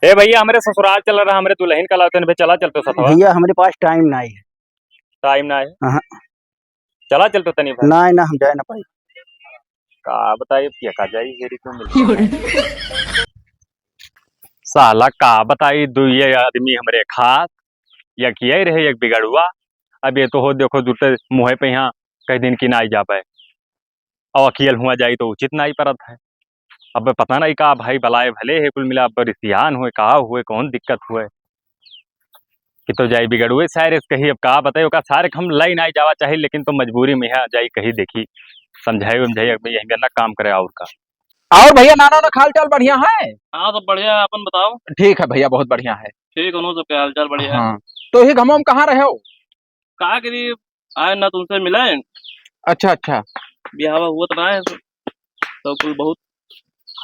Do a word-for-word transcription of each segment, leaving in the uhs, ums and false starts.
ए भइया, हमरे ससुराल चल रहा, हमरे दुलहिन का लावत हन, भइया चला चलतो सथवा। भइया, हमरे पास टाइम नाहीं है। टाइम नाहीं है? अहाँ। चला चलतो तनी भाई। नाहीं, ना, हम जाए ना पाई। का बताई, अब केका जाई, हेरी क्यों मिलतो है? साला का बताई, दुइये आदमी हमरे खात, एक यही रहे, एक बिगड़ुआ। अब ये तो हो, देखो, जुटे मुँहे पे यहाँ कह दिन की नाई जाबे। अब अकेल हुआ जाई तो उचित नाई परत है। अब पता नहीं का भाई बलाए भले है, कुल मिला अब रिसियान हुए, का हुए, कौन दिक्कत हुए कि तो जाई बिगड़ुए सारे से कही। अब का बताई, ओका सारे के हम लाई नाई जावा चाही, लेकिन तो मजबूरी में यहाँ जाई कही देखी, समझाई वमझाई, अब यही ना काम करे और का। और भइया, नाना ना हाल चाल बढ़िया है? हाँ, सब बढ़िया है, अपन बताओ। ठीक है भइया, बहुत बढ़िया है। ठीक है, उन्हों सबके हाल चाल बढ़िया है। हाँ, तो ही घमों में कहाँ रहे हो? का करी, आए ना तुमसे मिले। अच्छा, अच्छा। बियाह हुआ तो ना है, तो कुल बहुत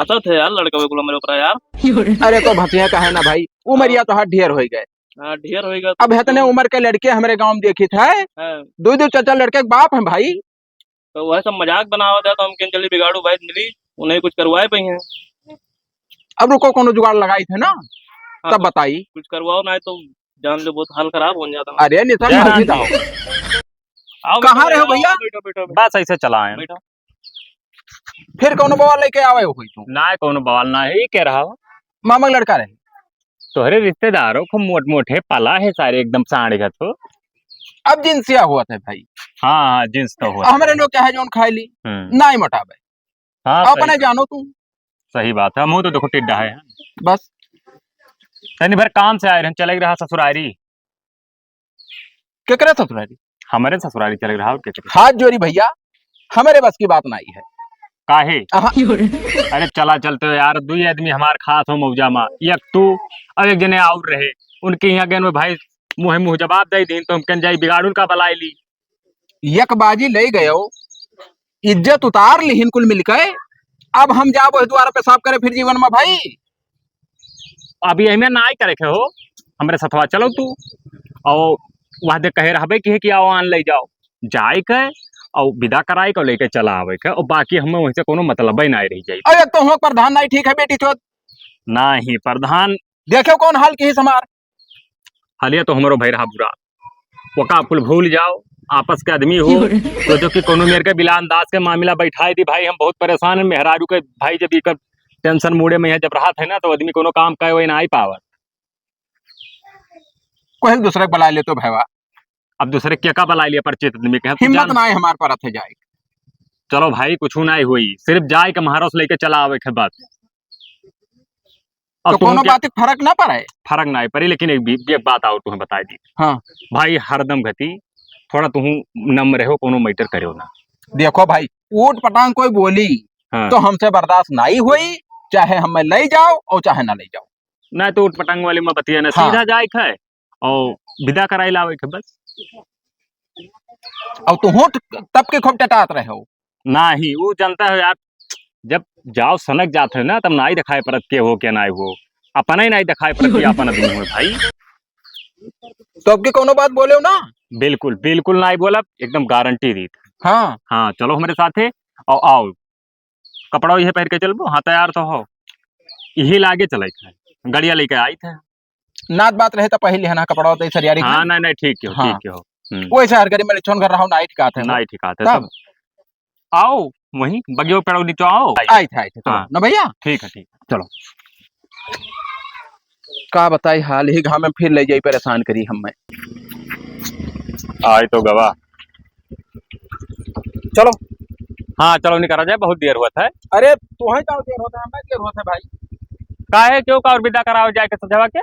हंसत है यार लड़का कुल हमरे ऊपर यार। अरे तो भतिया कहे ना भाई, उमरिया तो हाथ ढेर होई गए। हाँ, ढेर होई गए। अब इतने उम्र के लड़के हमरे गाँव में देखित है, हाँ। दो दो चार चार लड़के के बाप हैं भाई। तो वह सब मजाक बनावत है, तो हम कहेन चली बिगाड़ू भाई मिली, उन्हें कुछ करवाए पई हैं। अब रुको, कोनो जुगाड़ लगाई थे ना, हाँ, तब तो बताई। कुछ करवाओ ना तो जान ले, बहुत हाल खराब हो जाता है। अरे निशा जय राम जी। आओ, कहाँ बैठो, रहे हो बैठो, भइया? बैठो, बैठो, बैठो। बस ऐसे चला आए। बैठो। फिर कौनो बवाल लेके आवे हो कोई तू? ना, कौनो बवाल ना है, ये कह रहा हो। मामा का लड़का रहे। तोहरे रिश्तेदारों को मोट मोटे पला है सारे, एकदम सांड घत हो। अब जिनसिया हुआ था भाई। हाँ, हाँ, जिनस तो हुआ था। हमरे लोग क्या है, जौन खाए ली, हम्म। ना ही मोटावे। हाँ, सही अपने बात। जानो तू। सही बात है, हमहू तो देखो टिड्डा है। बस। तनी भर काम से आए रहन, चले रहा ससुरारी। केकरे ससुरारी? हमरे ससुरारी चले रहा और केकरे? हाथ जोड़ी भइया, हमरे बस की बात नाई है। काहे? अहा। अरे चला चलते हो यार, दुई आदमी हमार खास हो मौजा मा, एक तू और एक जने और रहे, उनके यहाँ गए भाई मुँहे मुँह जवाब दे दीन, तो हम कन जाई बिगाड़ुन का बलाए ली। एक बाजी ले गयो, इज्जत उतार लिहिन कुल मिलके। अब हम जाबो है द्वारा पेशाब करे फिर जीवन में भाई। अब यही में नाई करे के हो, हमरे सथवा चलो तू। और वह दे कहे रहबे कि, कि आओ आन ले जाओ, जाए के और विदा कराए के लेके चला आवे के, और बाकी हमें वहीं से कोनो मतलब ही नाई रह जाई। अरे तो हो प्रधान नाई ठीक है बेटी चोद। नहीं प्रधान। देखो कौन हाल की हमार। हालिया तो हमरो भई रहा बुरा। ओका कुल भूल जाओ, आपस के आदमी हो। सोचो कि कोनो मेर के बिलान दास के मामला बैठाए दी भाई, हम बहुत परेशान हैं। मेहरारू के भाई जब इकर tension मूड़े में है, जब रहत है ना, तो आदमी कोनो काम करे वही ना आई पावत। कोई दूसरे के बुला ले तो भैया। अब दूसरे के का बुला लिया, परिचित आदमी के, हम हिम्मत जान- ना है हमार परत है जाए। चलो भाई, कुछ ना हुई, सिर्फ जाए के महारस लेके चला आवे के बस। अब तो तुहूँ कोनो के बात के फर्क ना पड़े? फर्क ना पड़े, लेकिन एक भी, एक बात और तुम्हें बताई दी। हाँ। भाई, हरदम घती, थोड़ा तुहूँ नम रहो, कोनो matter करो ना। देखो भाई, ऊट पटांग कोई बोली, हाँ। तो हमसे बर्दाश्त नाई होई, चाहे हमें ले जाओ और चाहे ना ले जाओ। ना तो ऊट पटांग वाली में बतिया ना, हाँ। सीधा जाए खाए और विदा कराई लावे के बस। और तुहूँ तब के खूब टटात रहे हो। नाही, वो जानता है यार, जब जाओ सनक जात है ना, तब नाई दिखाई पड़त के हो, के नाई हो, अपना ही नाई दिखाई पड़त कि अपन आदमी हो भाई। तो अब की कोनो बात बोले हो ना? बिल्कुल, बिल्कुल नाई बोलब, एकदम guarantee दीत। हाँ। हाँ, चलो हमरे साथे, और आओ, कपड़ा यह पहन के चलबो, हाँ, तैयार तो हो, यही लागे चले थे, गड़िया लेके आई थे। नात बात रहे तो पहले है ना, कपड़ा तो सरियारी हाँ, खान। नहीं, नहीं, ठीक हो, हाँ। ठीक हो। हम्म। वैसे हर गरीब में छोन घर रहो, नाई ठिकात है वो। नाई ठिकात है, तब? तब आओ, वहीं बगियो पेड़ो नीचे आओ। आई थे, आई थे, चलो। हाँ। ना भैया? ठीक है, ठीक। चलो। का बताई हाल ही घाम में फिर ले जाई, परेशान करी हमें। आई तो गवा। चलो। हाँ, चलो निकरा जाए, बहुत देर होत है। अरे, तुहैं का देर होत है, हमें देर होत है भाई। काहे, क्यों का और विदा कराओ जाए के सजवा के?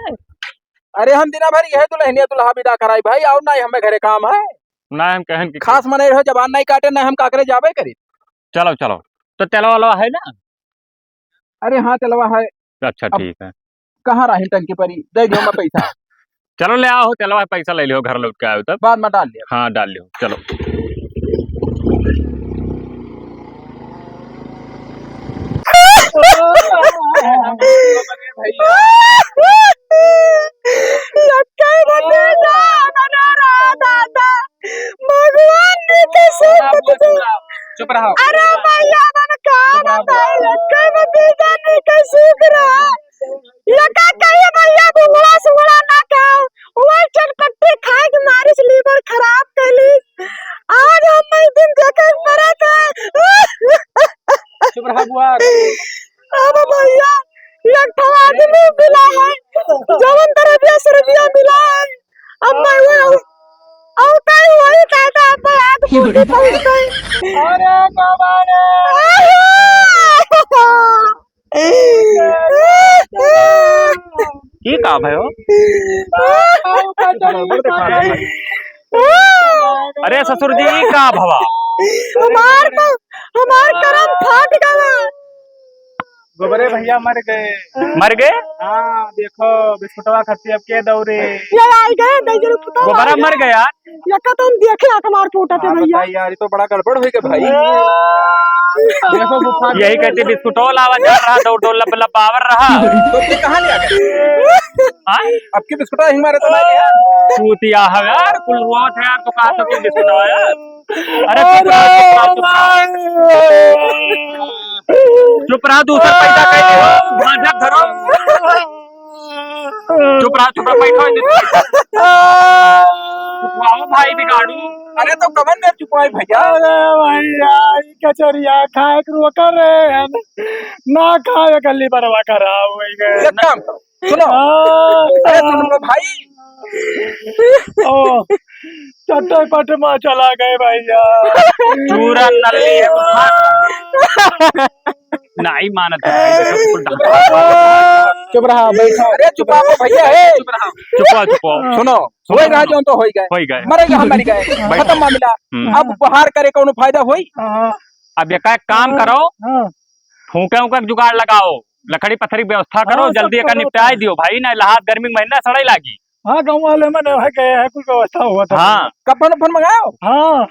अरे, हम दिना भर यह दुल्हनिया दुल्हा विदा कराई भाई, और ना हमें घरे काम है। ना हम कहन कि खास मने रहो, जबान नहीं काटे, ना हम काकरे जाबे करी। चलो, चलो। तो तेलवा वेलवा है ना? अरे हाँ, तेलवा है। अच्छा, अब ठीक है। कहाँ रही टंकी परी? दे दियो मैं पैसा। चलो ले आओ, तेलवा पैसा ले लियो, घर लौट के आयो तब। बाद में डाल लियो। हाँ, डाल लियो, चलो। लक्कड़ बंदे जान, अरे राधा, भगवान ने के सुख दे। चुप रहो। अरे भैया, मन का चुप रहो। बताए, लक्कड़ बंदे जान ने के सुख रहा। ये का कहिए टूटी पड़ी गई। अरे बाबा रे। ये का भयो? अरे ससुर जी, ई का भवा? हमार तो, हमार करम फाट गवा। गोबरे भइया मर गए। मर गए? हाँ, देखो, बिस्कुटवा खातिर अब के दौड़े। ये आई गए, दई जरूर पुतवा गोबरा आई मर गए। गया। ये का तुम देखे, आंख मार फूटत है हाँ, भइया। बताइए यार, ये तो बड़ा गड़बड़ होई गए भाई। देखो गुफा यही कहते बिस्कुटो लावा जा रहा, दौड़ दौड़ लब लब आवर रहा। तो फिर कहाँ ले आ गए? हाँ? अब की बिस्कुटो ही मारे तो ना गया। चूतिया है यार, कुल रोत है यार, तो कहा तो की बिस्कुटो यार। अरे चुप रहा, चुप रहा, चुप रहा। चुप रहा, दूसर पैदा कर ले हो, भांजा धरो। चुप रहा, चुप रहा, बैठो इधर। चुपवाओ भाई बिगाड़ू। अरे तो कमन में चुपवाई भइया। अरे भइया, ई कचरिया खाए के रोका रहे हैं। ना खाए के लिवरवा खराब हो गए। एक काम करो, सुनो। हाँ। अरे सुनो भाई। ओ, चट्टे पट में चला गए भइया। चूरा नल्ली है। नहीं मानत है भाई, देखो, बिल्कुल डांट। चुप रहा, बैठो। अरे चुप रहो भइया, ए। चुप रहो। चुप रहो, चुप रहो। सुनो, होई रहा जौन तो होई गए। होई गए। मरे गए, हम मर गए। बैठो। खत्म मामला। हम्म। अब उपहार करे कौनो फायदा होई? हाँ। अब ये का काम हाँ। करो, हाँ। फूंके उके जुगाड़ लगाओ, लकड़ी पत्थरी व्यवस्था करो, हाँ, जल्दी सब एका करो। निपटाए दियो भाई, ना लहात गर्मी के महीना सड़ाई लागी। हाँ, गाँव वाले मने वह गए हैं, कुल व्यवस्था हुआ था। हाँ। कफन उफन मंगाओ? हाँ।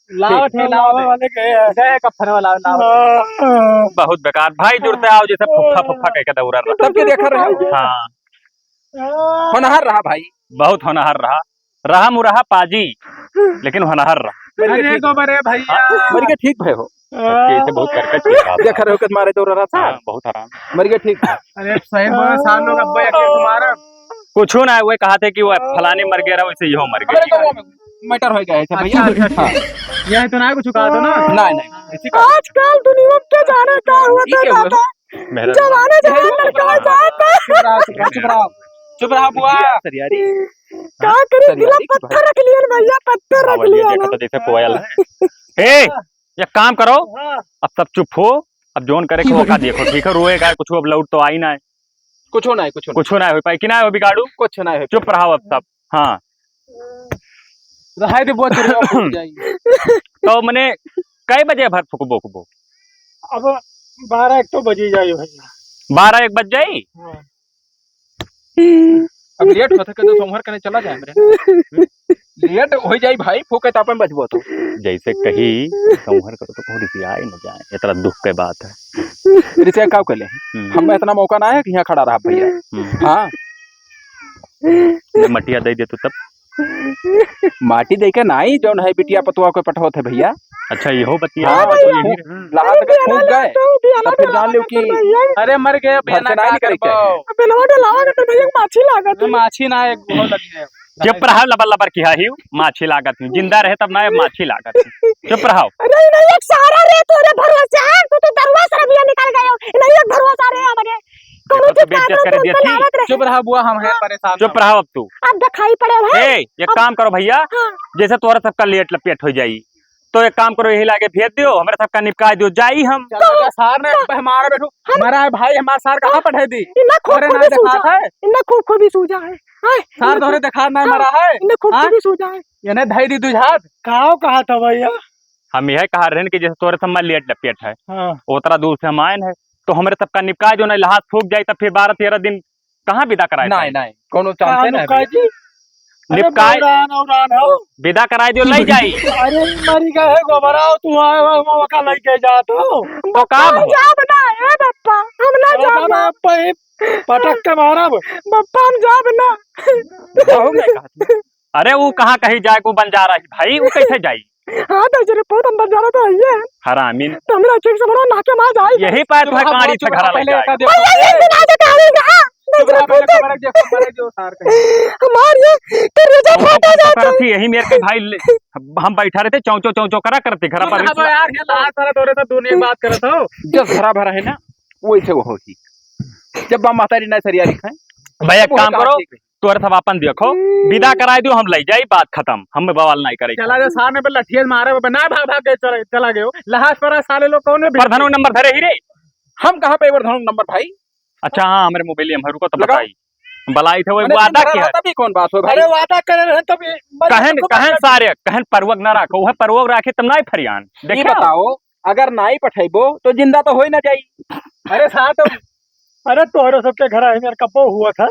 लावत ठीक। है, लावे वाले गए हैं। गए हैं कफन वाला, लावत। हाँ, हाँ। बहुत बेकार। भाई जुड़ते आओ, जैसे फुफ्फा, फुफ्फा कह के दौड़ा रहा। तब के देखा रहे हो? हाँ। होनहार रहा भाई। बहुत होनहार रहा। रहा मुरहा पाजी, लेकिन होनहार रहा। अरे गोबर है भैया। हाँ, मर के ठीक भय हो। हाँ। ये तो बहुत करकट की बात है। देखा रहे हो, कद मारे दौड़ रहा था। हाँ, बहुत हराम। मर के ठीक। अरे सही बोले, सार लोग अब एक एक मारा। कुछ ना, वो कहा थे कि वो फलाने मर गया रहा, वैसे यो मर गया। अरे तो वो matter हो गया है भैया। अच्छा, अच्छा, अच्छा। हाँ। यही तो ना कुछ कहा था ना? नहीं, नहीं, ऐसी कहा। आजकल दुनिया के जाने का हुआ ठीक था है, वो दादा। मेहरा जमाना जमाना लड़का जाता। चुप रहा, चुप रहा, चुप रहा। चुप रहा बुआ। सरियारी। का करे, सरियारी दिला की पत्थर बात। रख लिया ना भैया, पत्थर रख आवाज ये लिया देखा ना। तो जैसे कोयल है। ए, एक काम करो, हाँ। अब सब चुप हो, अब जोन करे को का देखो, ठीक है, रोएगा कुछ, अब लौट तो आई ना है। कुछ ना है, कुछ ना। कुछ ना हो पाए कि ना हो बिगाड़ू, कुछ ना हो चुप पाए। रहो अब सब। हाँ। रहाई दे, बहुत देर में फूट जाई। तो मने कै बजे भर फुकबो, फुकबो? अब बारह एक तो बजी जाई भैया। बारह एक बज जाई? हाँ। अब late होत है, तो सोमवार कने चला जाए मेरे। Late हो जाई भाई, फूके तो अपन बजबो तो। जैसे कही, सोमवार करो तो कहूँ रिसियाए न जाए, इतना दुख के बात है। रिसिया का कहले? हम्म। हम इतना मौका ना है कि यहाँ खड़ा रहा भैया। हम्म। हाँ। जब मटिया दे दे तो तब? माटी दे के नाई, जौन है बिटिया पतुआ को पठवत है भैया। अच्छा, इहो बतिया हाँ, है, तो भैया। यही रहा। लहात के फूक गए, तो फिर जान लियो कि अरे मर गए, घर से ना निकले के चाही। बेलवा डलावा के तो भैया माछी लागत है। माछी ना, एक वो लगी है। चुप रहा, लबर लबर किहा ही, माछी लागत है। जिंदा रहे तब ना, माछी लागत है। चुप रहा। अरे नहीं, एक सहारा रे, तोरे भरोसे है, तू तो दरुआ से रबिया निकल गयो। नहीं, एक भरोसा रे हमरे। कोनो देखो, चीज तो बेइज्जत कानून करे तुम दिया पे थी। लावत रहे। चुप रहा बुआ, हम हैं हाँ। परेशान चुप ना। रहा अब तू। अब दिखाई पड़े है। ए, एक अब काम करो भैया, हाँ। जैसे तोहरा सबका लेट लपेट हो जाई, तो एक काम करो, यही लागे भेज दियो, हमरे सबका निपकाए दियो, जाई हम। चलो, तो, सार ने तो, हमारा बैठो, हम, हमारा है भाई, हमारा सार कहाँ पठे दी? इन्हें खूब तोरे खूबी ना सूझा, दिखात है? इन्हें खूब खूबी सूझा है। हाँ, सार इन्हें तोरे खूब, दिखात ना हाँ, हमारा है? इन्हें खूब हाँ? खूबी सूझा है। इन्हें धई दी दुझात। काव कहा था भैया? हम यह कहा रहन कि जैसे तोरे सब में लेट लपेट है, हाँ। ओतरा दूर से हम आयन है, तो हमरे सबका निपकाए जो नहीं, लहास फूक जाए, तब फिर बारह तेरह दिन कहाँ विदा कराए नहीं, पाए? नहीं, कोनो chance कानू नहीं है काजी? भैया। अरे निपकाए। बौरान, औरान हो। विदा कराए दियो, लई जाई। अरे मरी गए है गोबरा, तू आए हो, वो का लई के जात हो। तो का हम भवा? जाब ना, ए बप्पा, हम ना जाब ना। बप्पा, ये पटक के मारब। बप्पा, हम जाब ना। जाओ नहीं कहत। अरे, ऊ कहाँ कहीं जाए को बन जा रही भाई, ऊ कैसे जाई? हाँ, तो जरे बहुत अंदर जा रहा था, ये। हरामीन। तो हमरा ठीक से बड़ा नाके मार जाए। यही पाए तो चुप रहा, काड़ी चुप से रहा, घरा लग पहले जाए। का देखो। भैया, ये दिन आज कहानी का। चुप रहा, पहले कमरे देखो, कमरे जो सार कहीं। हमार ये करेजा हम फाटा तो जाता करत है। थी, यही मेरे के भाई ले, हम बैठा रहते, चौं, चौं, चौं, चौं करा करते, घर पर अब यार, ये लाल सारा दौरे तो दुनिया की बात करत हो। जो भरा भरा है ना, वही से वो होती। जब बाप महतारी ना सरिया लिखाए, भैया, एक वो काम कहा करो, ठीक है। तोहरे सब आपन देखो, विदा कराइ दियो, हम लइ जाई, बात खतम, हम बवाल नाहीं करे। चला जा, सार ने पे लठिया मारे, बे ना भाग, भाग के चला, चला गयो। लहास पर साले लोग कौन है? प्रधानो नंबर धरे ही रे। हम कहाँ पे प्रधानो नंबर भाई? अच्छा, हाँ, हमरे मोबाइल में रुको तो लगाओ। बताई। बलाई थे, वो मने वादा दिन किया। भर तभी कौन बात हो भाई? अरे, वादा करे रहे तब ये मरे कहन, तो कहन सारे, कहन परवक ना राखो, वह परवक राखे तब नाहीं फरियान। ये देखा? बताओ, अगर नाहीं पठेबो तो जिंदा तो होई ना जाई। अरे साहब, तो अरे तोहरे सबके घर है मेरे कब्बो हुआ था।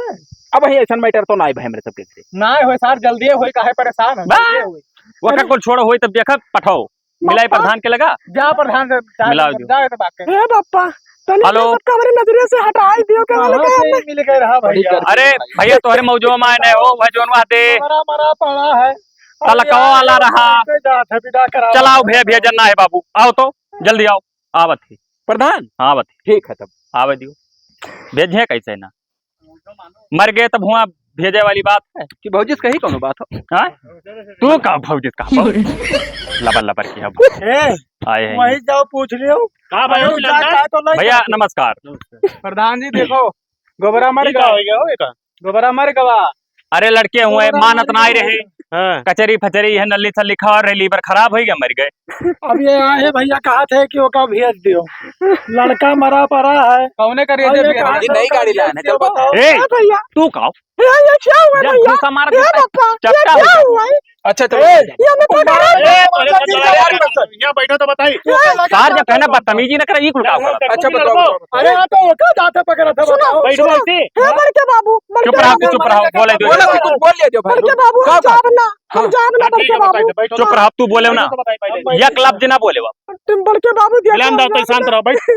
अब ही ऐसा मैटर तो नाहीं भाई मेरे सबके घरे। नाहीं होई साहब, जल्दी होई, काहे परेशान है? बा- जल्दी होई। वो अरे का कुल छोड़ो होई तब देखा, पठाओ। मिलाई बप्पा। प्रधान के लगा। जा प्रधान से, जा, मिलाओ जा, जो। जा, जा, बात कर। हे बप्पा, तनी हेलो। सबका हमरे नजरे से हटाई दियो, के कहाँ वाले से काम में? मिल गए रहा भैया? अरे भैया, तोहरे मौजो में आए नहीं हो, वह जोन वहाँ दे। मरा, मरा पड़ा है। तलकवा वाला रहा। के जात है, विदा कराओ। चलाओ भैया, भैया, जन्ना है बाबू, आओ तो, जल्दी आओ, आवत ही। प्रधान? हाँ, आवत ही। ठीक है तब। आवे दियो। भेजे कैसे ना? मर गए तब हुआ भेजे वाली बात है। कि भौजी से कही कौनो बात हो? हाँ? तू का भौजी का हो? लबर लबर की है। ए, आए हैं। वही जाओ पूछ लियो। का भाई, अरे, लंदन? का तो लंदन? भैया, नमस्कार। प्रधान जी, देखो, गोबरा मर गवा। हो गया, हो गया। गोबरा मर गवा। अरे, लड़के हुए, गोबरा मानत मर ना आए गवा। रहे। हाँ। कचरी फचरी है, नली सली खा रहे, लीवर खराब हो गया, मर गए। अब ये आए हैं भैया, कहा थे कि ओका भेज दियो, लड़का मरा पड़ा है। कौने करिए और दे ये भेज? कहा ये नई गाड़ी लाए हैं, चल बताओ। ए, हाँ भैया। तू का हो? ये, ये क्या हुआ ये भैया? घूसा मार ये देता है, पापा, ये चपटा हो क्या जाता है। हुआ है? अच्छा, चलो, ए, चलो। ये मैं पकड़ रहा हूँ। ए, अरे, अरे, अरे, अरे, यहाँ बैठो तो बताई। ये लगा सार जब कहना बदतमीजी न करे, ये कुल का हुआ? अच्छा, बताओ, बताओ। अरे, हाँ, तो वो क्या जाते पकड़ा था, सुनो, बताओ। बैठो सुनो। ऐसे। हे बड़के बाबू, बड़के चुप रहो, बाबू, चुप रहो, बोले दो। बोलो, कुछ बोल लिया जो भाई। बड़के बाबू, हम हाँ। जाब ना, हम हाँ। जाब ना, हाँ, ठीक बड़के है, बाबू। बताइए, बैठो। चुप रहो, तू बोले ना। बैठो तो बताइए पहले। एक लफ्ज ना बोले बाबू। तुम बड़के बाबू, देखो, गुलाम दास, हम तो शांत जाब रहो, बैठ। ना।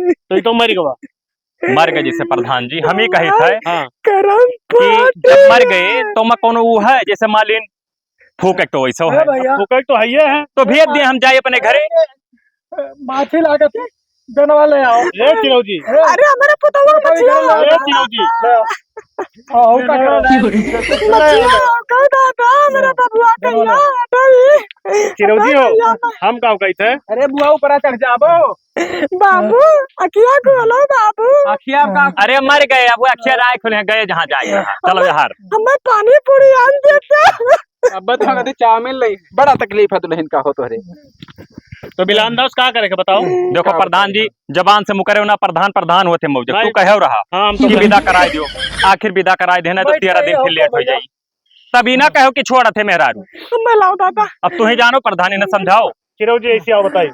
तो ये तो मर गवा। मर गए जैसे प्रधान जी, हम ही कही थे हाँ। करम कि जब मर गए तो मैं कौनो वो है, जैसे मालिन फूक एक तो वैसे अरे है। भैया। फूक एक तो है ही है। तो भेज दिए हम जाए अपने घरे। माफी लागत है, जनवा ले आओ। ए चिरौजी। अरे हमारे पुतवा बचिया। ए चिरौजी। ले आओ। हाँ, हो का करो? बचिया, हो का दादा, हमारा बबुआ कहिया, अरे। चिरौजी हो, भैया। हम का कहते हैं? अरे बुआ ऊपर चढ़ जाबो। बाबू, अखिया खोलो बाबू। अखिया का? अरे मर गए, अब वो अखिया राय खुले गए जहाँ जाए। चलो यार। हमें पानी पूरी आन देते। अब तो हमें चाउमीन ले। बड़ा तकलीफ है दुल्हन का हो तोहरे। तो बिलान दास का करे के बताओ? देखो प्रधान जी, जबान से मुकरे ना, प्रधान प्रधान होते मौजे। भाई, तू कहे रहा हाँ, हम तो कि विदा कराए दियो, आखिर विदा कराए देना तो बैठ तेरह दिन गए फिर हो लेट हो भैया। जाई। तभी ना कहो कि छोड़ थे मेहरारू। मैं लाओ दादा। अब तू ही जानो प्रधानी ने समझाओ। चिरौ जी ऐसे आओ बताई।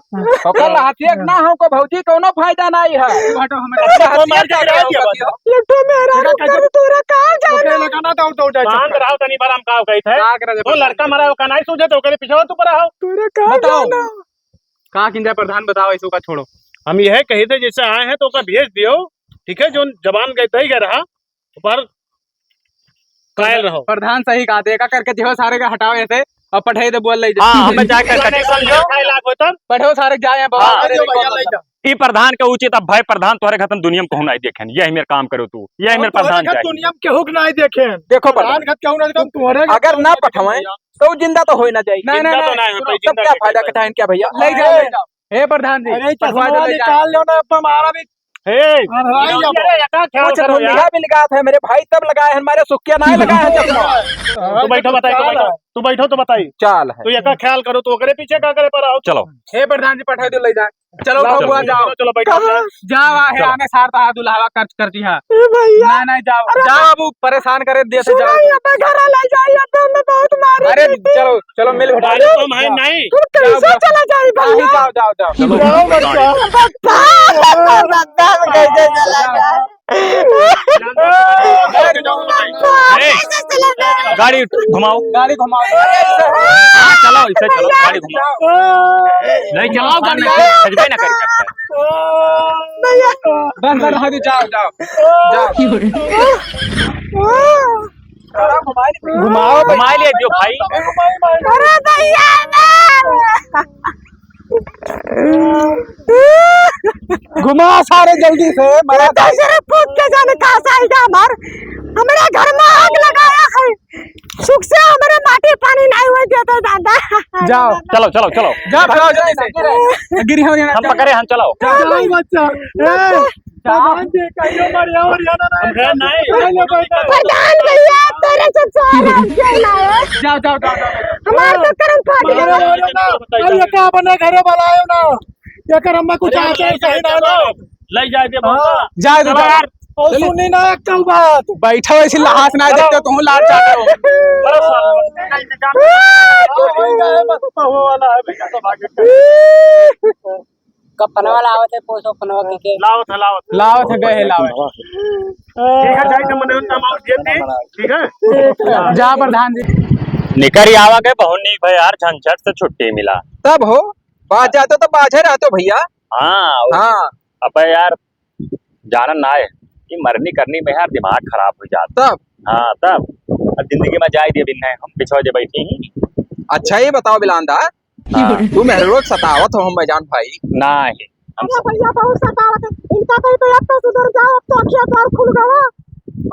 ओकर लहतिया के ना हो को भौजी कौनो फायदा नहीं है। हटो, हमें अच्छा, अच्छा, हथिया मार के का गिरा दिया बस। ये तो मेहरारू का कर तोरा का जाना? ओकरे लगा ना दौड़ दौड़ जाए शांत चक्कर। रहो तनी बार हम का कहत है। का करे वो लड़का मरा हो का नहीं सूझे तो ओकरे पीछे तू पड़ा हो। तोरा का बताओ। जाना? का किंजा प्रधान बताओ, ऐसो का छोड़ो। हम यह कहे थे जैसे आए हैं तो ओका भेज दियो, ठीक है, जो जबान गए दई गए रहा, पर कायल रहो। प्रधान सही कहा, देखा करके जो सारे का हटाओ ऐसे और पठाई दे बोल ले जा। हाँ, हमें जाकर कटे समझो। खाए लाग होता। पढ़ो सारे जाए हैं, बवाल हाँ। करे, ले जाओ भैया, ले जाओ। ई प्रधान के उचित, अब भाई प्रधान तोहरे खतन दुनिया में कहूँ नहीं देखेन, यही मेरे काम करो तू, यही मेरे प्रधान चाहिए। दुनिया में केहू के नहीं देखेन। देखो प्रधान प्रधान, खत केहू ना देखेन, तोहरे अगर ना पठवाएं, तो जिंदा तो होई ना जाई। नहीं, जिंदा नहीं, तो नहीं। नहीं हो पाई, तब जिंदा क्या कैसे फायदा होई? कटाइन क्या भैया? ले जाओ, ले जाओ। हे प्रधान जी, अरे, पठवा चश्मा दे, ले जाओ। निकाल लो ना, अब हमारा भी हे, अरे, अरे, एका ख्याल कुछ करो यार। धुंधिया भी लगात है मेरे भाई, तब लगाए हैं, हमारे सुक्किया ना लगाए हैं चश्मा। तू बैठो, बताई, तू बैठो, तू बैठो तो बताई। चाल है। तू एका ख्याल करो, तो ओकरे पीछे का करे पर आओ। चलो। हे प्रधान जी, पठा दो, ले जा। चलो, लाओ, बबुआ, चलो, जाओ। चलो, चलो, बैठो। कहाँ? जाओ, आहे, चलो। आने सार तहा दुल्हावा खर्च कर दिहा। ए भैया। नहीं, नहीं, जाओ। अरे जाओ, बाबू, परेशान करे देते सुनो, जाओ। ये अपने घर ले जाइए, अब हमें बहुत मारेंगे। अरे, चलो, चलो, मिल बैठो। अरे, तुम है नहीं। तुम कैसे जाओ, चला जाए, नहीं, भैया? जाओ, जाओ, जाओ। चलो। जाओ, बच्चा। बच्चा, बच्चा, कैसे चला जाए? ए, गाड़ी घुमाओ। गाड़ी घुमाओ। हाँ, चलाओ, इसे चलाओ, गाड़ी घुमाओ। नहीं, चलाओ गाड़ी, नहीं, भेजबे ना करी। भैया। बस, बस, हाँ, जाओ, जाओ, जाओ। घुमाओ, घुमाओ, घुमा ले जो भाई। अरे भैया, घुमा सारे जल्दी से, मरा तो सिर्फ फूक के जाने का साइड हमार, हमारे घर में आग लगाया है, सुख से हमारे माटी पानी नहीं हुए देते दादा। जाओ। चलो, चलो, चलो। जाओ, जाओ, जल्दी से। गिरी हो जाना। हम पकड़े, हम चलाओ। जाओ, जाओ, बच्चा। ए। प्रधान जी, कहियो मरिया, मरिया ना, ना। अरे, नहीं। नहीं, नहीं, नहीं। प्रधान भैया, तेरे से सौ हजार क्यों लाए? जाओ, जाओ, जाओ, जाओ। हमार तो करम फाट गया। मारो, मारो ना। अरे, का अपने घरे बुलायो ना। एकर अम्मा कुछ अरे, आते हैं, सही ना ना। ले जाए दे, हाँ। बंदा। जाए दे, चलो यार। और सुनी ना एक बात। बैठो, ऐसी लहास ना चलो। देखते, तुम लाट जाते हो। बड़ा साला। हाँ, तो वही ना है, बस तो वो वाला है, बेटा, तो भाग के। कपनवा लावत है, पोसो पनवा के, के। लावत है, लावत है। लावत है, गए लावत। ठीक है, जाए के मने उतना amount दे दे, ठीक है? जा प्रधान जी। निकरी आवा के बहुत नीक भाई यार, झंझट से छुट्टी मिला। तब हो, बात जाते तो बाझे रहते हो भैया। हाँ, हाँ। अबे यार, जानन ना है कि मरनी करनी में यार दिमाग खराब हो जाता। तब? हाँ, तब। अब जिंदगी में जाए दिए बिन है, हम पिछवा जे बैठे ही। अच्छा, ये बताओ बिलांदा, हाँ। तू मेहररुआ के सतावत हो, हम जान भाई। नाही, हम अरे भैया, बहुत सतावत है। इनका कहीं तो अब तो सुधर जाओ, अब तो अखिया द्वार खुल गवा,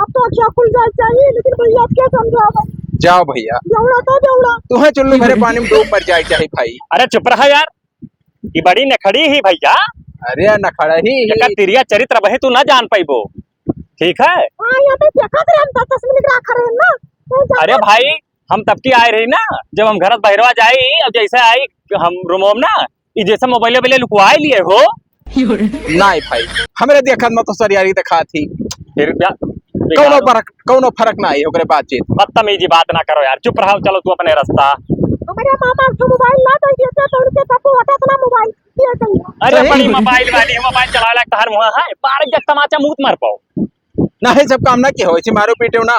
अब तो अखिया खुल जाए चाहिए, लेकिन भैया अब क्या समझाओ? जाओ भैया। बेवड़ा तो बेवड़ा। तुम्हें चुल्लू भरे पानी में डूब मर जाए चाहे भाई। अरे चुप रहा यार, ये बड़ी नखड़ी ही भैया। अरे नखड़ा ही, ही। एकर तिरिया चरित्र बहे तू ना जान पाइबो, ठीक है? हाँ, यहाँ पे देखत रहे हम दस दस मिनट रहा खड़े हैं ना, तो जाओ। अरे भाई, हम तब की आए रही ना, जब हम घर से बहरवा जाई, अब जैसे आई हम रूमों में ना, ई जैसे मोबाइल वोबाइल लुकवाए लिए हो। नाई भाई, हमरे देखत में तो सरियारी दिखात ही। फिर क्या? कौनो फर्क, कौनो फर्क ना आई ओकरे बातचीत। बदतमीजी बात ना करो यार, चुप रहो, चलो तू अपने रास्ता। हमरे मामा के मोबाइल ना दे देते तो उनके पप्पू हटा अपना मोबाइल दिए कहीं। अरे सही। बड़ी मोबाइल वाली है, मोबाइल चलावे लायक तहार मुँह है, बारह जग तमाचा मुँह मार पाओ। नहीं, सब काम ना किहो, ऐसे मारो पीटो ना।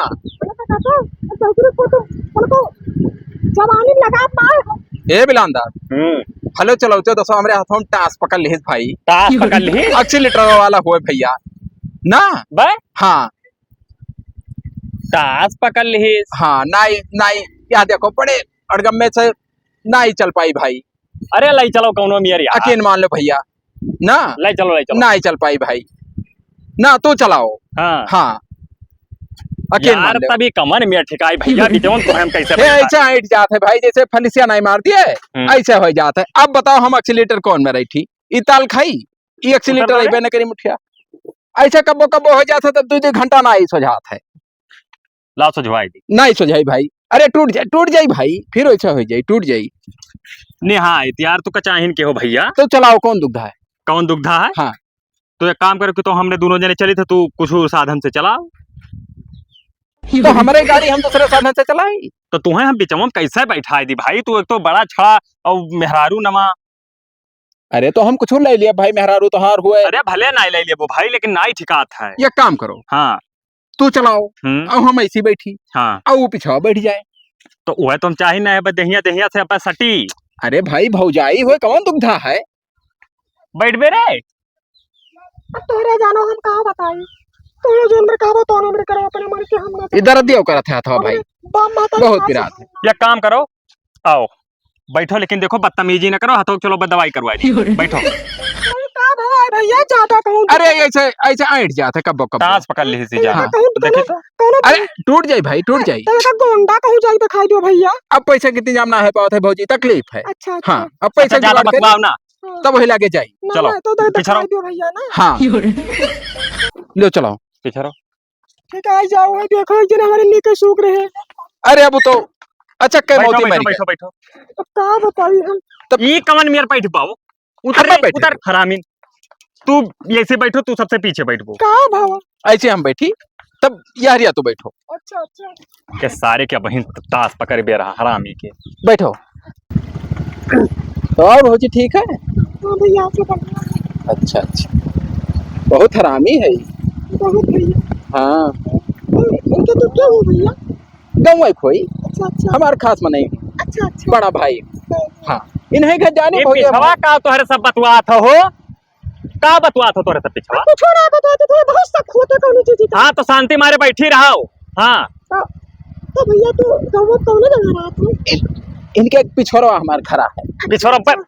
जवानी लगा पाए हो। ए बिलांदा, हम्म। हेलो चलाओ, तो दसो हमरे हाथों में टास पकड़ लिहिस भाई। टास पकड़ लिहिस? Accelerator वाला होए भैया। ना? बे? हाँ। टास पकड़ लिहिस? हाँ, नाई, नाई, या देखो, बड़े अड़गम में से नाई चल पाई भाई। अरे, लाई चलो कौनो मियर यार। अकेन मान लो भैया। ना? लाई चलो, लाई चलो। ना, चल पाई भाई। ना, तू चलाओ। हाँ। हाँ। अकेन यार, मान लो। तभी कमन मियर ठिकाई भैया, बिचवन तो हम कैसे हे, बैठा? ऐसा ऐंठ जात है भाई, जैसे फलिसिया नाई मार दिए, हम्म। ऐसे हो जात है। अब बताओ, हम accelerator कौन में रही थी? ई ताल खाई, ई accelerator उतर अइबे न करी मुठिया। ऐसा कब्बो कब्बो हो जात है, तब दू दू घंटा ना आई सोझात है। लाओ सोझवाई दी। नाई सोझाई भाई। अरे टूट जाई, टूट जाई भाई, फिर वैसा हो जाई, टूट जाई। निहायत यार, तू कचाहिन के हो भैया। तो चलाओ, कौन दुखधा है? कौन दुखधा है? हाँ। तो एक काम करो कि तो हमरे दोनों जने चली थे, तू कुछ साधन से चलाओ। तो हमरे गाड़ी हम दूसरे साधन से चलाई? तो तुम्हें हम बिचवा में कैसे बैठाई दी भाई? तू एक तो बड़ा छड़ा और मेहरारू नवा। अरे तो हम कुछ ले लिया भाई, मेहरारू तोहार हुए। अरे भले नाई ले लेबो भाई, लेकिन नाई ठिकात है। एक काम करो। हाँ। तू चलाओ, हम्म। अब हम ऐसी बैठी, हाँ। अब वो पिछवा बैठ जाए। तो वह तो हम चाही ना है, बस देहिया, देहिया से अपन सटी। अरे भाई, भौजाई हुए, कौन दुखधा है? बैठ बे रे। अब तोहरे जानो हम का बताई, तोहरे जो हमरे कहबो तो हमरे करो, अपने मन के हम ना इधर दियो करत है हथवा भाई। हमरे बाप माता बहुत पिरात है। एक काम करो, आओ, बैठो, लेकिन देखो, बदतमीजी ना करो, हथो चलो, बस दवाई करवाई दी। बैठो। अरे, का भवा है भैया, ज्यादा कहूँ तो अरे, ऐसे, ऐसे ऐंठ जात है, कब्बो, कब्बो। टांस पकड़ ली सी तो जा। ये कहूँ तो देखिए दोनों, तो। दोनों अरे, भाई। टूट जाई भाई, टूट ए, जाई। तो ये तो गोंडा कहूँ जाई दिखाई दियो भैया। अब पैसा के इंतजाम ना है पावत है भौजी, तकलीफ है। अच्छा, अच्छा। हाँ, अब पैसा अच्छा, ज्यादा जुगाड़ करी, बतलाओ ना। हाँ। तब वही लागे जाई। ना, चलो, ना, तो दे, पीछे रहो। दिखाई दियो भैया ना। हाँ। लो, चलो। पीछे रहो। ठीक है, आ जाओ, है देखो, एक जन हमारे लेके सूख रहे हैं। अरे, अब तो अचक्के बैठो, मौती बैठो, मर गए। बैठो, बैठो। अब का बताई हम? तब ई कवन मेर बैठ पाओ? उतर खम्बा रे, बैठे। उतर, हरामीन। तू ऐसे बैठो, तू सबसे पीछे बैठबो। का भावा? ऐसे हम बैठी, तब यहरिया तो बैठो। अच्छा, अच्छा। के सारे के बहिन ताश पकड़ बे रहा, हरामी के। बैठो। तो और भौजी ठीक है? हाँ भैया, आप लोग बढ़िया हैं? अच्छा, अच्छा। बहुत हरामी है ये। बहुत भैया। हाँ। और इनके तो क्या हुआ भैया? गंवाई खोई। अच्छा, अच्छा। हमार खास मनई। अच्छा, अच्छा। बड़ा भाई। हाँ। हाँ। इन्हें घर जाने ये भौजी पिछवा हमारे। का तोहरे सब बतुआत हो? का बतुआत हो तोहरे सब पिछवा? कुछो ना बतुआत, तोहरे बहुत शक होते कौनो चीज का। हाँ, तो शांति मारे बैठी रहो। हाँ। तो, तो भैया तू गंवा कौने जगह रहत हो? इन-, इनके पिछोरवा हमार घरा है। पिछोरवा पर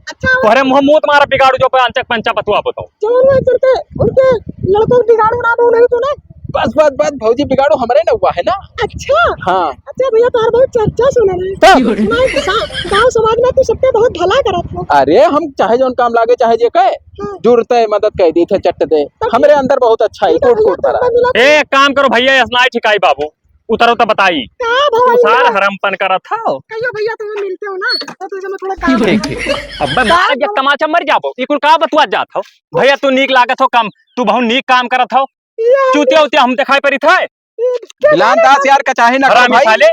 अच्छा, तोहरे मुँह मूत मारा बिगाड़ू जो पे अंचक पंचा बतुआ बताओ। जो उनके, उनके लड़कों को बिगाड़ू ना दो नहीं तूने? बस, बस, बस, भौजी बिगाड़ू हमरे न हुआ है ना। अच्छा। हाँ। अच्छा भैया, तोहर बहुत चर्चा सुनल है। तब? नहीं, सा-, गाँव समाज में तू सबके बहुत भला करत हो। अरे, हम चाहे जौन काम लागे, चाहे जे कहे, हाँ। जुड़ते मदद कर दी थे, चट दे। तब हमरे अंदर बहुत अच्छा है, तू तो कूट, भैया कूट भरा। तो मिला ए, एक काम करो भैया, ऐसा नहीं ठिकाई बाबू, उतरो तो बताई। का तू भैया? सार हरमपन करत हो। कहियो भैया, तुम मिलते हो ना, तो तुझे मैं थोड़ा काम ठीक, ठीक। अब मैं का मार के भैया? तमाचा मर जाबो। ई कुल का बतुआ जात हो? भैया, तू नीक लागत हो कम, तू बहुत नीक काम करत हो। ये चूतिया उतिया हम दिखाई पड़ी थे? ये क्या बिलान जाने दास का? यार, कचाही ना कर हरामी भाई। साले।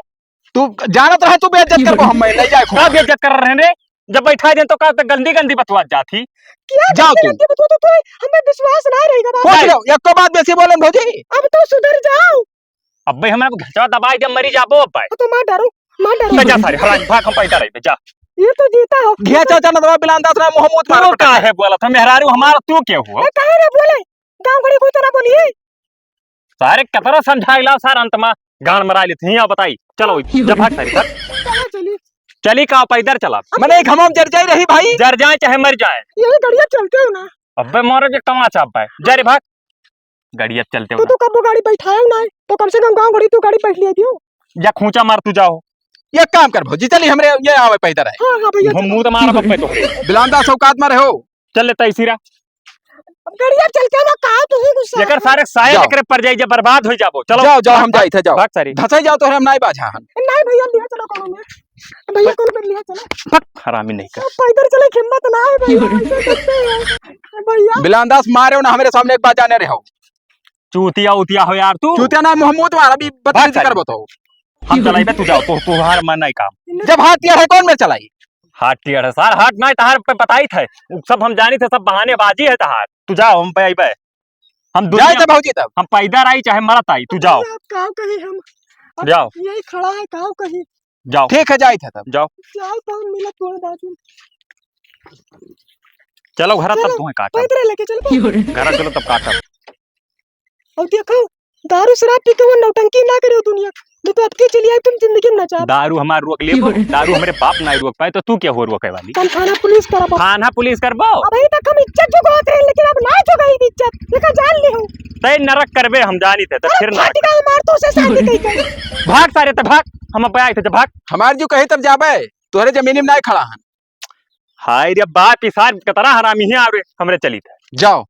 तू जानत रहे, तू बेइज्जत करबो, हम नहीं जाए खूब। का बेइज्जत कर रहे रे? जब बैठा दे तो का गंदी गंदी बतुआ जात ही। क्या जाओ गंदी तू। गंदी बतुआ तो तू, हमें विश्वास ना रहेगा बाबू। पूछ लो, एको बात बेसी बोलन भौजी। अब तो सुधर जाओ। अब्बे हमरा को घचवा दबाई दे, मरी जाबो अब्बे। तो मार डारो, मार डारो। तो जा सारे, हराम, भाग, हम पैदा रहिबे, जा। ये तो जीता हो। घिया चाचा न दबा बिलान दास ना मुंह मुंह तू मार का पटा। है बोला था मेहरारू हमारा, तू के हुआ? ए, काहे रे बोले? गाँव घड़ी कोई तो ना बोलिए। सारे कतरा समझाइला सार अंत मा गान मरा लेत ही, बताई। चलो, जा भाग सारे, भाग। चलो चली। चली का पैदर चला। मने एक हम जर जाए रही भाई। जर जाए चाहे मर जाए। यही गड़िया चलते हो ना। अब्बे मारो जे कमा चाप है। जा रे भाग। गड़िया चलते हो तो ना। तू कब वो गाड़ी बैठाया ना है, तो कम से कम गाँव घड़ी तू गाड़ी बैठ लिया दियो। या खूंचा मार तू जाओ। ये काम कर भौजी, चली हमरे ये आवे पैदर है। हाँ, हाँ भैया, हम चलो। मुंह तो मारा बप्पे तो। बिलांदा सौकात मारे हो। चल लेता इसी रा। अब गड़िया चलते हो ना, कहाँ तू ही गुस्सा एकर है? सारे साया जाओ। एकरे पर जाई, जब बर्बाद हो जाबो। चलो। जाओ, जाओ, भाग, हम भाग, जाई थे, जाओ। भाग सारी। धसई जाओ तो हम नाई बाझा हन। नाई भैया, लिया चलो कौनो में। भैया कौन कर लिया चलो। भक, हरामी नहीं कर। अब पैदर चले हिम्मत ना है भैया, ऐसे करते हैं। भैया। बिलांदास मारे हो ना, हमरे सामने एक बार जाने रहो। चूतिया उतिया हो यार तू। चूतिया ना, मुंह मुंह तुम्हारा भी बदतमीजी भाग सारी। कर बताओ। हम चलाइबे, तू जाओ, तो तुम्हार मन नहीं काम। जब हाथ टेढ़ है, कौन में चलाई? हाथ टेढ़ है सार, हाथ नहीं, तहार पे बताई थे, उ सब हम जानी थे, सब बहानेबाजी है तहार। तू जाओ, हम पे आइबे, हम दुनिया जाए थे भौजी तब। हम पैदा रही चाहे मरत आई, तू जाओ। अब काव कही हम? अब जाओ। यही खड़ा है, काव कही? जाओ। ठीक है, जाए थे तब। जाओ। जाओ तो हम मिलत तोरे बाजू। चलो घर तब चलो, तुम्हें काटब। पैदरे लेके चल। घर चलो तब काटब। और देखो, दारू शराब पी के वो नौटंकी ना करियो दुनिया, नहीं तो अबकी चली आई तुम जिंदगी में ना जाओ। दारू हमार रोक लेबो, दारू हमरे बाप ना रोक पाए, तो तू क्या हो रोके वाली? कल थाना पुलिस करबो। थाना पुलिस करबो? अब अभी तक हम इज्जत चुकावत रहे, लेकिन अब ना चुकाई इज्जत, देखा जान ले हो। तय नरक करबे, हम जानी थे, तो अरे फिर नरक। फाटिका मार तो उसे शादी कही कही। भाग सारे, तो भाग, हम अब आए थे, तो भाग। हमार जो कहे तब जाबे, तोहरे जमीनी में ना खड़ा हन। हाय रे बाप, ई सार कतरा हरामी है, आवे हमरे चली थे। जाओ।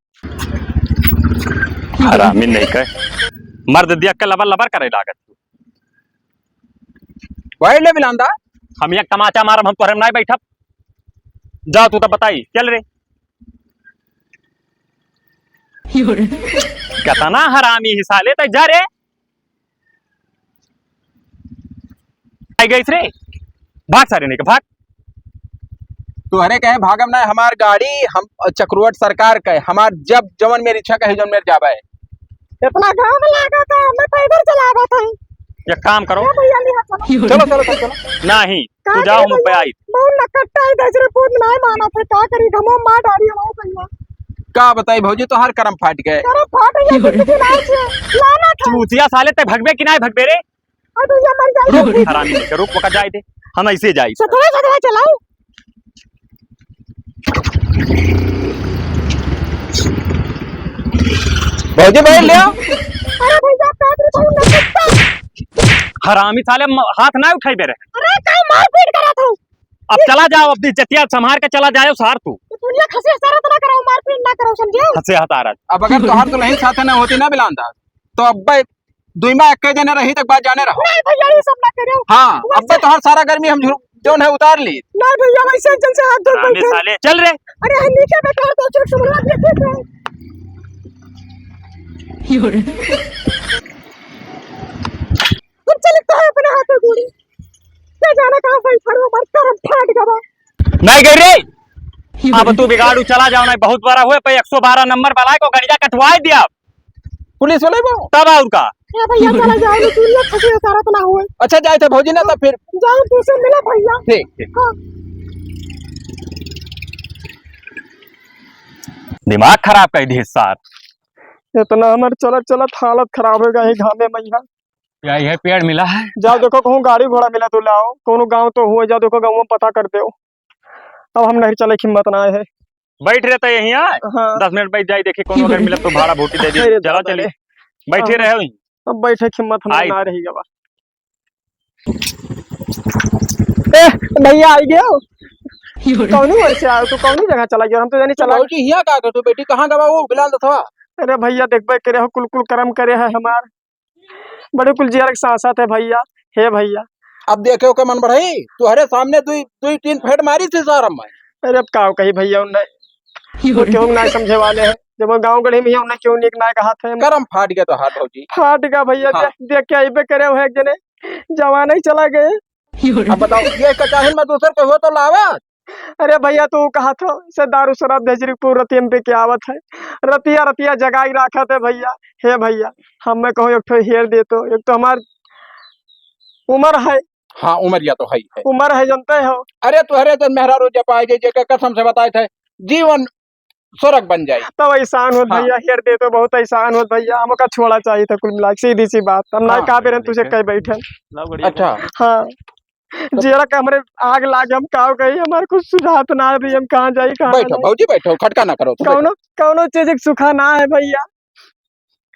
हरामी नहीं कहे। मर्द दिया के लबर लबर करे लागत। वही ले बिलांदा। हम एक तमाचा मारब, हम तोहरे में नहीं बैठब। जाओ तू तब बताई, चल रे। कितना हरामी ही साले, तै जा रे। आई गई रे, भाग सारे नहीं के, भाग। तोहरे कहे भागम ना, हमार गाड़ी हम चक्रवर्त सरकार के, हमार जब जवन मेरी इच्छा कहे जवन मेरे जाबे। इतना घाम लागा था, मैं पैदल चलावा था। एक काम करो। ए भैया, लिहा चलो। चलो, चलो, चलो, चलो। नहीं, का तू जाओ, करी हम पे भैया? आई। बहुत नकट्टा है, दस रुपये में नहीं माना थे, का करी, घमो मार डाली हमारे भैया। का बताई भौजी, तोहार करम फाट गए। करम फाट गया, जिंदगी ना छे, लाना था। चूतिया साले, ते भगबे कि नहीं भगबे रे? अरे भैया, मर जाए। रुक, हरामी नहीं, रुक, पका जाए दे, हम ऐसे जाए। सतरा सतरा चलाओ। भौजी, बैठ लिया। अरे भैया, पैदल बहुत नकट्टा। हरामी साले, म-, हाथ ना उठाई दे रहे। अरे, का मारपीट करा तू? अब चला जाओ, अपनी जतिया संभार के चला जाओ, सार तू। ये दुनिया खसे हसारत ना कराओ, मारपीट ना कराओ, समझे? खसे हसारत। अब अगर तोहार दुल्हन साथ ना होती ना बिलांदा, तो अब दुई माह एक्के जने रही तक बात जाने रहो। नहीं भैया, ये सब ना करो। हाँ, वैसे अब तोहार सारा गर्मी हम झु-, जौन है उतार ली। नहीं भैया, वैसे जन से हाथ जोड़ हरामी बैठे। साले, चल रे। अरे हम नीचे बैठे हैं, तो चोट समझ देखे थे। हम चले तो है अपने हाथों गोड़ी। क्या जाने कहाँ भाई फड़ो मर करम फाट गवा। नहीं गई रे। अब तू बिगाड़ू चला जाओ, नहीं बहुत बड़ा हुए पे एक सौ बारह नंबर वाला को गड़िया कटवाई दिया। पुलिस वाले को? तब और का? ए भैया, चला जाओ, ये दुनिया खसी हसारत ना होए। अच्छा, जाए थे भौजी ना, तब फिर। जाओ, तू से मिला भैया। ठीक, ठीक। हाँ। दिमाग खराब कर दी सार। इतना हमर चलत चलत हालत खराब हो गया है घामे में यहाँ। या यह पेड़ मिला है। जाओ देखो, कहूँ गाड़ी घोड़ा मिला तो लाओ, कोनो गाँव तो हुए, जाओ देखो गाँव में पता कर दो। अब हम नहीं चले, हिम्मत ना है। बैठ रहता यहीं, हाँ। हाँ। दस मिनट बैठ जाए, देखी कौन अगर मिलत तो भाड़ा भूटी दे दी। अरे चलो दादा चलिए। रे। बैठे हाँ। रहे हुई। अब बैठे की हिम्मत हमारे आई। ना रही गवा। ए, भैया आई गयो। कौनी ओर से आयो तू, कौनी जगह चला गयो? हम तो जानी तो चला भौजी हिया का करतू बेटी, कहाँ गवा वो बिलाल दथवा? अरे भैया देखबे करे हो, कुल कुल करम करे है हमार। बड़े कुल जियर के सांसत है भैया। हे भैया। अब देखे ओके मन बढ़ई, तुहरे सामने दुई, दुई तीन फेट मारी थी सारम में। अरे अब का कही भैया, उन्हें वो क्यों ना समझे वाले हैं। जब वो गाँव गढ़ी में ही उन्हें क्यों निक ना कहा थे। करम फाट गया तो हाथ भौजी। फाट गया भैया, हाँ। देख, देख के अइबे करे हो एक जने जवान ही चला गए। अब बताओ, ये कचाहिन में दूसर के हो तो लावा। अरे भैया, तू कहा थो, से दारू शराब भेजरी पूर रतिया में पी के आवत है, रतिया रतिया जगाई राखत है भैया। हे भैया, हमें कहो एक ठो हेर दे तो, एक तो हमार उम्र है। हाँ, उमरिया तो है ही है। उम्र है, जानते हो। अरे तुहरे जन मेहरारू जब आए जे, जेकर कसम से बताए थे, जीवन स्वर्ग बन जाए। तब एहसान होत हाँ। भैया, हेर दे तो बहुत एहसान होत भैया, हम ओका छोड़ा चाहिए था कुल मिला के, सीधी सी बात। हम ना हाँ। का बेरन तुझे कह बैठे। अच्छा। हाँ। जियरा के हमरे आग लागे, हम का कही, हमारे कुछ सुझात ना है, हम कहाँ जाई, कहाँ बैठो, ना। भौजी बैठो, खटका ना करो, तुम कौनो, बैठो। कौनो चीज के सुखा ना है भैया।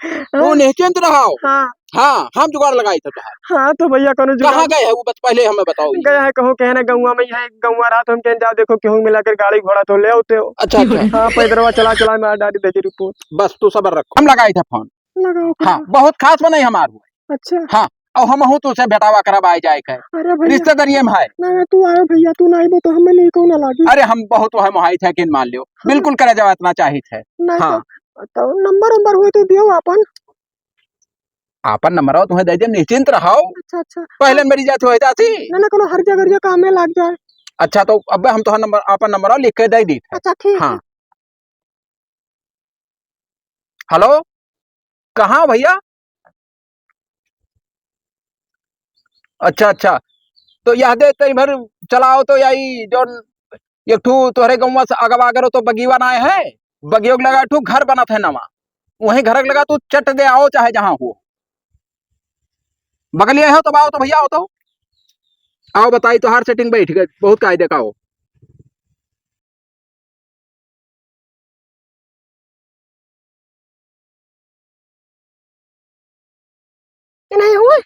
तू हाँ। निश्चिंत रहो। हाँ। हाँ, हम जुगाड़ लगाई थे तोहार। हाँ, तो भैया कौनो जुगाड़ कहाँ गए है वो, बस पहले हमें बताओ। गए है कहूँ, कहे ना गौवा में है, गौवा रात हम कहें जाओ देखो केहू मिला कर गाड़ी घोड़ा तो ले आते हो। अच्छा, अच्छा। हाँ, पैदरवा चला चला में आ डाली देखी रिपोर्ट। बस तू सबर रखो, हम लगाई थे फोन। लगाओ, हाँ, करो। बहुत खास बनाई हमार हुआ। अच्छा। हाँ, और हम हूँ तो उसे भेटावा करब आए जाए के। अरे भैया। रिश्तेदारी में है। ना, ना, तू आयो भैया, तू ना आइबो तो हमें नहीं कहूँ ना लागी। अरे हम बहुत वह मोहाई थे कि मान लियो। हाँ। बिल्कुल करे जावा इतना चाहित है। ना हाँ। तो, तो नंबर उम्बर हुए तो दियो आपन। आपन नंबर हो तुम्हें दे दे, निश्चिंत रहो। अच्छा, अच्छा। पहले हाँ। मेरी जात हुए जाती। ना, ना, कोनो हर जगह काम में लाग जाए। अच्छा, तो अब हम तोहर नंबर, आपन नंबर लिख के दे दी। अच्छा, ठीक हाँ। है। हेलो, कहाँ भैया? अच्छा, अच्छा, तो यह दे तई भर चलाओ तो यही जौन एक ठू तोहरे गौवा से अगवा करो तो बगीवा ना है, बगियो के लगा ठू घर बनत है नवा, वहीं घर के लगा तू चट दे आओ चाहे जहाँ हो। बगलिया हो तब आओ तो भैया आओ तो। आओ बताई तोहार सेटिंग बैठ गए, बहुत कायदे का हो। ये नहीं हुए?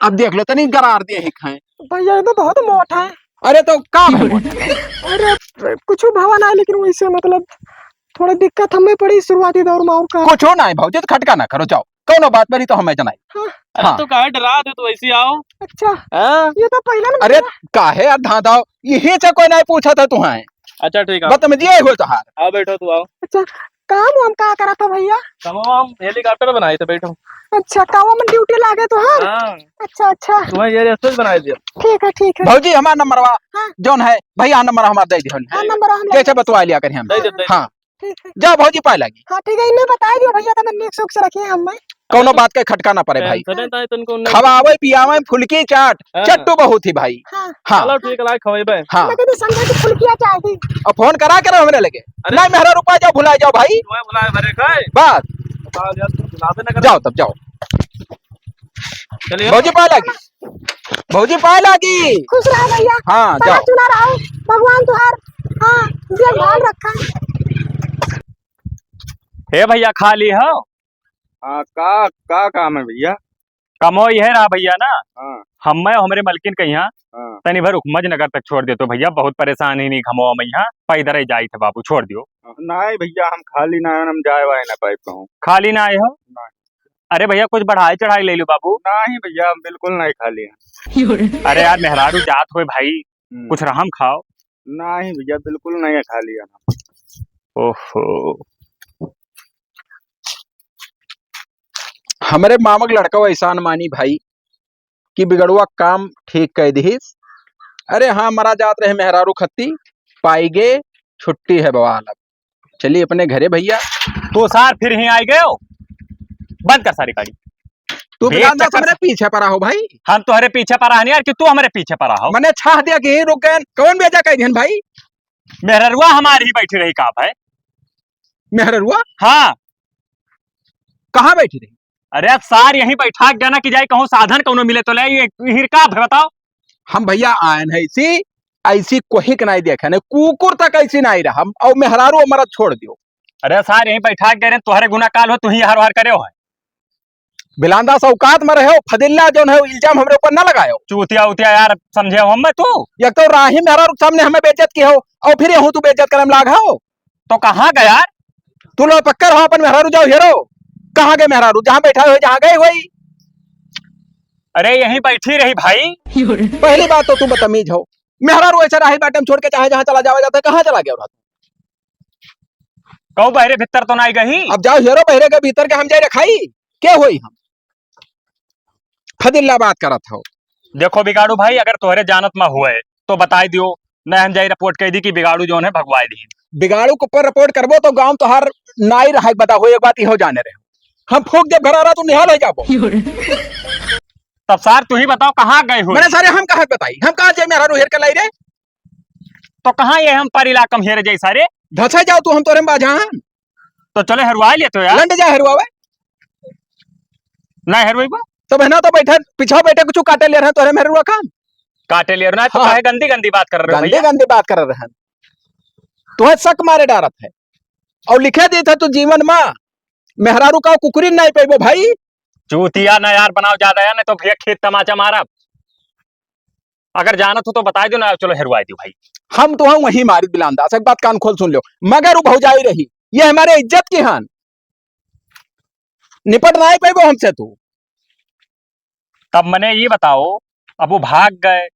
अब देख लो, तनी गरार दे ही खाए। भैया, ये तो बहुत मोटा है। अरे, तो का मोटा है? अरे, कुछ भवा ना है, लेकिन वैसे, मतलब, थोड़ा दिक्कत हमें पड़ी शुरुआती दौर में, और का? कुछ हो ना है, भौजी, तो खटका ना करो, जाओ। कौनो बात बनी तो हमें जनाई। हाँ। अरे हाँ। तो काहे डरा दे, तो ऐसे ही आओ। अच्छा। हाँ। ये तो पहला नंबर अरे है। काहे यार धांधाओ, यही से कोई नहीं पूछा था तुम्हें। अच्छा ठीक है। बदतमीजी हो तोहार। आओ बैठो तू आओ। अच्छा, काम वाम का करा था भैया? काम हम हेलीकॉप्टर बनाए थे, बैठो। अच्छा, काम में ड्यूटी लागे तो हर? हाँ। अच्छा, अच्छा। तुम्हें ये रेस्टोरेंट बनाए दिया। ठीक है, ठीक है। भौजी हमार नंबरवा हाँ। जौन है भैया नंबर हमार दे दियो। हाँ, नंबर हम ले जैसे लेंगे। बतवा लिया करी हम। दे दे, दे दे। हाँ। ठीक है। जाओ भौजी पाए लागी। हाँ, ठीक है, इन्हें बताई दियो भैया, तब नीक सुख से रखिए हमें। कौनो बात के खटका ना पड़े भाई। टेंशन है, तो इनको नहीं खवावे पियावे फुलकी चाट, हाँ। चट्टू बहुत ही भाई। हाँ। हाँ। चलो ठीक है, लाइक खवाई बे। हाँ। लेकिन ये संजय की फुलकिया चाट दी। अब फोन करा के रहो हमरे लगे। अरे। नहीं मेहरा रुपा जाओ, भुला जाओ भाई। तुम्हें बुलाए भरे खाए। बस। बुला दिया, बुला देना कर। जाओ तब जाओ। चलिए। भौजी पाए लागी। भौजी पाए लागी। खुश रहो भैया। हाँ, चला जाओ। चुना रहो। भगवान तुहार, हाँ, देखभाल रखा। हे भैया, खाली हो? हाँ, का, का काम है भैया? कमो यह रहा भैया ना। हाँ। हम्मे हमरे मलकिन कहिया हाँ। तनी भर उपमज नगर तक छोड़ देतो भैया, बहुत परेशान ही नहीं घमवा में यहाँ, पैदर ही जाई थे बाबू, छोड़ दियो। नहीं भैया, हम खाली ना, हम जाए वाए ना पाइप कहूँ। खाली ना आए हो? नहीं। अरे भैया, कुछ बढ़ाई चढ़ाई ले लो बाबू। नहीं भैया, हम बिल्कुल नहीं खाली हैं। अरे यार, मेहरारू जात होए भाई, हम्म। कुछ रहम खाओ। नहीं भैया, बिल्कुल नहीं है खाली है। ओहो। हमरे मामा के लड़का वैसा मानी भाई कि बिगड़ुआ काम ठीक कह दिहिस। अरे हाँ, मरा जात रहे मेहरारू खत्ती, पाई गे, छुट्टी है बवाल अब। चलिए अपने घरे भैया। तो सार फिर ही आइ गयो। बंद कर सारी गाड़ी। तू बेचक्कर बिलाल दास हमरे से पीछे पड़ा हो भाई। हम तोहरे पीछे पड़ा हन यार कि तू हमरे पीछे पड़ा हो? मने छाह दिया कि ही रुक गए। कौन बेजा कह दिहन भाई? मेहररुआ हमारी ही बैठी रही का भाई? मेहररुआ? हाँ। कहाँ बैठी रही? अरे सार यहीं बैठा के जाना कि जाए कहूँ साधन कौनो मिले तो ले, ये हिरका है बताओ। हम भैया आयन है इसी, ऐसी कोही के नहीं देखे, नहीं कुकुर तक ऐसी नहीं रहा। हम, और मेहरारू मरद छोड़ दियो। अरे सार यहीं बैठा के गए रहे, तोहरे गुना काल हो, तू ही हर हर करे हो है। बिलांदा से औकात में रहो, फदिल्ला जौन है, इल्जाम हमरे ऊपर ना लगायो। चूतिया उतिया यार, समझे हो हमें तू? एक तो राही मेहरारू के सामने हमें बेइज्जत किहो, और फिर यहूँ तू बेइज्जत करे में लाग हो। तो कहाँ गया यार? तू लोग पक्का रहो, अपन मेहरारू जाओ हेरो। कहाँ गए मेहरारू? जहाँ बैठा हो, जहाँ गए होई। अरे, यहीं बैठी रही भाई। पहली बात तो तू बदतमीज हो, मेहरारू ऐसे राही बाटे में छोड़ के चाहे जहाँ चला जावा जाता है, कहाँ चला गया रहा? कहू बहरे भीतर तो नाई गही? अब जाओ हेरो बहरे के भीतर के हम जाए रखाई, के होई हम? फदिल्ला बात करत हो। देखो बिगाड़ू भाई, अगर तोहरे जानत मा हुए तो बताई दियो, नहीं हम जाई रिपोर्ट कह दी कि बिगाड़ू जौन है भगवाई दी। बिगाड़ू के ऊपर रिपोर्ट करबो तो गांव तोहार नाई रहा, एक बताओ, एक बात इहो जाने रहे, हम फूंक जब घर आ रहा तू निहाल हो जाबो। तब सार तू ही बताओ कहाँ गए हो? मैंने सारे हम कहाँ बताई, हम कहाँ जाए मेहरारू हेर के लाई रे? तो कहाँ ये हम पर इलाका में हेर जाई सारे? धसा जाओ तू, हम तोरे में बाझा हन। तो चले हरवाई ले तो यार। लंड जा हरवावे। ना हरवाई बा। तो बहना तो बैठे, पीछा बैठे कुछ काटे ले रहे हैं तोरे मेहरुआ काम। काटे ले रहे हैं तो हाँ। काहे गंदी गंदी बात कर रहे हो गंदी भैया? गंदी बात कर रहे हैं। तुम्हें शक मारे डारत है। और लिखे दी था तू जीवन माँ, मेहरारू का कुकुरी नहीं पेबो भाई। चूतिया ना यार बनाओ ज्यादा यार, नहीं तो भैया खेत तमाचा मारब। अगर जानत हो तो बताई दो ना, चलो हेरवाई दो भाई। हम तो हम वहीं मारी बिलांदा से, एक बात कान खोल सुन लो, मगर वो भौजाई रही, ये हमारे इज्जत की हान, निपट ना ही पाइबो हमसे तू। तब मने ये बताओ, अब वो भाग गए,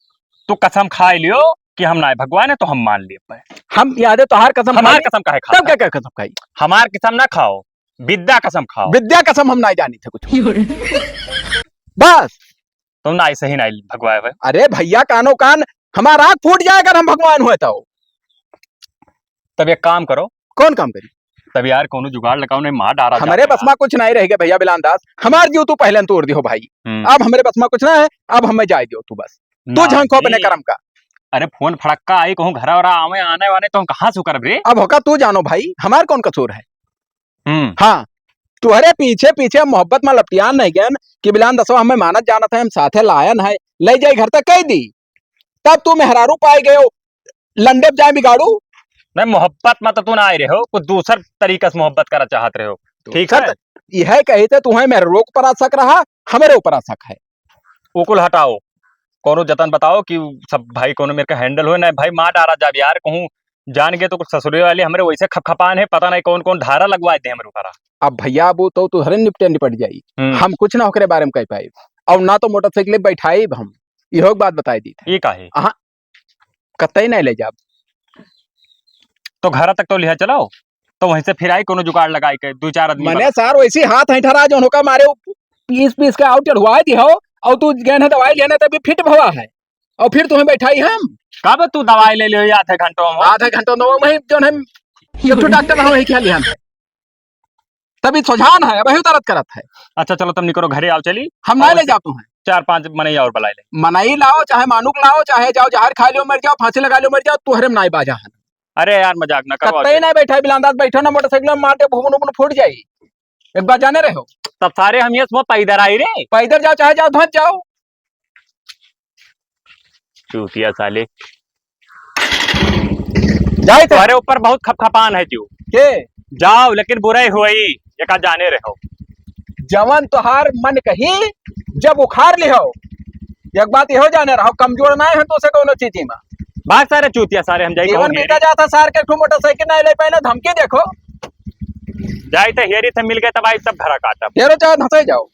तू कसम खाए लियो कि हम ना भगवान है तो हम मान लिए पे। हम यादे तोहार कसम हमार खाई? कसम काहे खाता? तब क्या, क्या कसम खाई? हमार कसम ना खाओ, विद्या कसम खाओ। विद्या कसम हम ना जानी थे कुछ। बस। तुम ना ऐसे ही ना भगवाए हुए। अरे भैया, कानो कान, हमार आँख फूट जाए अगर हम भगवान हुए तो। तब एक काम करो। कौन काम करी? तब यार, कोनो जुगाड़ लगाओ, नहीं मार डारा हमारे जाता बस में कुछ नहीं रह गया भैया बिलान दास, हमार जीव तू पहले तोड़ दियो भाई। हम्म। अब हमारे बस में कुछ ना है, अब हमें जाए दियो तू बस। तू ना झांको अपने जी। करम का। अरे फोन फड़क्का आई, कहूँ घर और आवे, आने वाने तो हम कहाँ से करब रे? अब होका तू जानो भाई, हमार कौन कसूर है? हम्म। हाँ, तुहरे पीछे पीछे मोहब्बत में लपटियान नहीं गयन कि बिलान दसवा हमें मानत जानत है, हम साथे लायन है, ले जाई घर तक कह दी, तब तू मेहरारू पाए गयो, लंडे पे जाए बिगाड़ू। नहीं, मोहब्बत में तो तू ना आए रहे हो, कुछ दूसर तरीका से मोहब्बत करा चाहत रहे हो, ठीक है? दूसर त-, यह कही थे तुम्हें मेहरारू के ऊपर आ शक रहा, हमारे ऊपर आ शक है। वो कुल हटाओ, कोनो जतन बताओ कि सब भाई कोनो मेरे का handle होए, नहीं भाई मार डारा जाब यार, कहूँ जान गए तो कुछ ससुरे वाले हमरे वैसे खपखपान है, पता नहीं कौन कौन धारा लगवा दे हमरे ऊपर। अब भैया, अब वो तो तुहरे निपटे निपट जाई, हम्म। हम कुछ ना ओकरे बारे में कह पाई, और ना तो मोटरसाइकिल बैठाई हम, इहो एक बात बताई दी थे। ये काहे? अहाँ, कतई नहीं ले जाब। तो घर तक तो लिहा चलो, तो वहीं से फिर आई कोनो जुगाड़ लगाई के दो चार आदमी मने वाला। सार वैसी हाथ है ठरा जो उनका मारे पीस पीस के आउट चढ़वाए दी हो, और तू गए ना दवाई लेने तभी फिट भवा है, और फिर तुम्हें बैठाई हम। कब तू दवाई ले लियो आधे घंटों में? आधे घंटों में वही जो हम एक ठो डॉक्टर रहो वही क्या लिया है। तभी सोझान है, वही दर्द करत है। अच्छा चलो तुम निकलो घरे आओ चली। हम ना और ले जाओ तुम्हें। चार पांच मनई और बुला ले। मनई लाओ चाहे मानुक लाओ चाहे जाओ जहर खा लियो मर जाओ फांसी लगा लियो मर जाओ तुहरे में नाई बाजा है। अरे यार मजाक ना करो। कतई ना बैठा बिलांदाज बैठो ना मोटरसाइकिल में मार दे भूमन उमन फूट जाई। एक बार जाने रहे हो। तब सारे हम ये सुबह पैदल आई रे। पैदल जाओ चाहे जाओ धंस जाओ। चूतिया साले। जाए थे। तुम्हारे ऊपर बहुत खपखपान है जो। के? जाओ लेकिन बुराई हुई, एका जाने रहो। जवन तोहार मन कही जब उखार लिहो। एक बात यहो जाने रहो, कमजोर ना है तो से कोनो चीज में। भाग सारे चूतिया सारे, हम जाई जीवन कहूँ बीता हेरी। जाता सार के ठू मोटरसाइकिल ना ले पाए ना धमकी देखो। जाई थे हेरी थे मिल गए तब आई सब धरा काटब। हेरो चाहे धंसे जाओ।